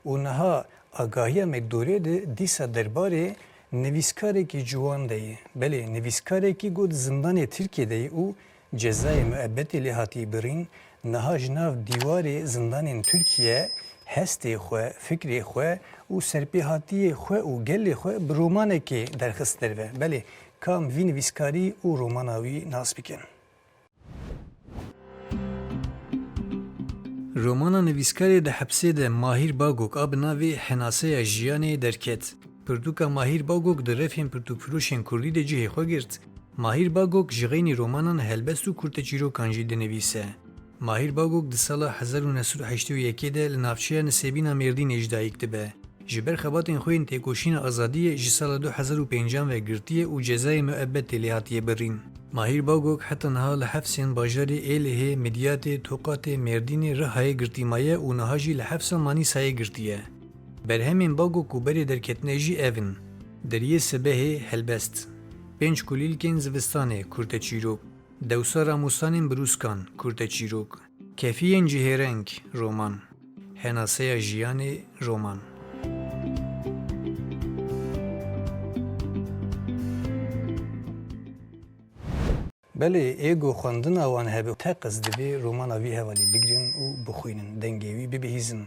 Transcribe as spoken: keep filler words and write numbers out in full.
Û niha agahiya me dorê de dîsa derbarê nivîskarekî ciwan de ye. Belê, nivîskarekî ku di zindanê Tirkiyê de ye û cezayê muebetê lê hatiye birîn, niha ji nav dîwarê zindanên Tirkiye hestê xwe, fikrê xwe û serpêhatiyê xwe û gelê xwe bi romanekê derxist derve. Belê, kam vî nivîskarî û romana wî nas bikin? Romana nivîskarê di hepsê de Mahîr Bagok a bi navê Henaseya Jiyanê derket. Pirtûka Mahîr Bagok di refên pirtûkfiroşên kurdî de cihê xwe girt. Mahîr Bagok ji xeynî romanan helbest û kurteçîrokan jî dinivîse. Mahîr Bagok di sala hezar û neh sed û heştê û yekê de li navçeya Nisêbîna Mêrdînê ji dayik dibe. Ji ber xebatên xwe yên têkoşîna azadiyê ji sala du hezar û pêncan ve girtiye û cezayê muebetê lê hatiye birîn. Mahîr Bagok heta niha li hefsên bajarê Êlihê, Midyatê, Toqatê, Mêrdînê, Rihayê girtî maye û niha jî li hefsa Manîsayê girtiye. Berhemên Bagok ku berê derketine jî ev in: Deriyê Sibehê, helbest; Pênc Kulîlkên Zivistanê, kurteçîrok; Dewsa Ramûsanên Birûskan, kurteçîrok; Kefiyên Cihêreng, roman; Henaseya Jiyanê, roman. Belê, ê ku xwendina wan hebe, teqez divê romana vî hevalî bigrin û bixwînin, dengê wî bibihîzin.